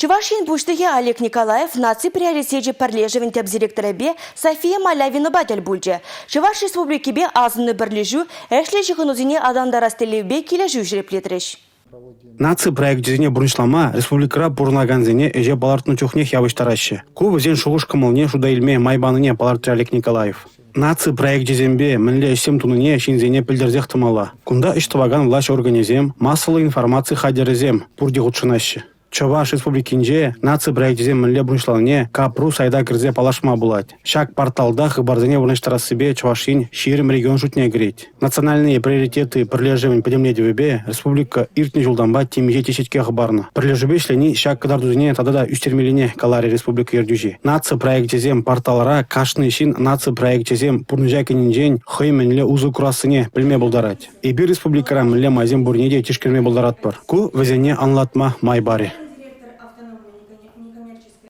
Чӑваш Ен Пуҫлӑхӗ Олег Николаев наци приоритечӗ пӗрлешӗвӗн тӗп директорӗпе София Малявинӑпа тӗл пулчӗ. Чӑваш Республикипе асӑннӑ пӗрлешӳ ӗҫлӗ ҫыхӑнусене аталантарас тӗллевпе килӗшӳ ҫирӗплетрӗҫ. Наци проекчӗсене пурнӑҫлама республикӑра пурӑнакансене ӗҫе палӑртнӑ чухнех явӑҫтараҫҫӗ. Ку вӗсен шухӑш-кӑмӑлне шута илме май панине палӑртрӗ Олег Николаев. Наци проекчӗсемпе мӗнле ӗҫсем тунине ҫынсене пӗлтерсех тӑмалла. Кунта ӗҫ тӑвакан влаҫ органӗсем, массӑллӑ информаци хатӗрӗсем пурте хутшӑнаҫҫӗ. Чӑваш Республикинче наци проекчӗсем мӗнле пурнӑҫланине КАПРУ сайта кӗрсе паллашма пулать. Ҫак порталта хыпарсене вырнаҫтарассипе Чӑваш Ен 20 регион шутне кӗрет. «Национальные приоритеты» пӗрлешӗвӗн пӗтӗмлетӗвӗпе республика иртнӗ ҫултанпа темиҫе теҫетке хӑпарнӑ. Пӗрлешӳпе ӗҫлени ҫак кӑтартусене тата та ӳстермеллине каларӗ республика ертӳҫи. Наци проекчӗсем порталра кашни ҫын наци проекчӗсем пурнӑҫа кӗнинчен хӑй мӗнле усӑ курассине пӗлме пултарать. Эпир республикӑра мӗнле майсем пуррине те тишкерме пултаратпӑр. Ку вӗсене анлатма май парӗ.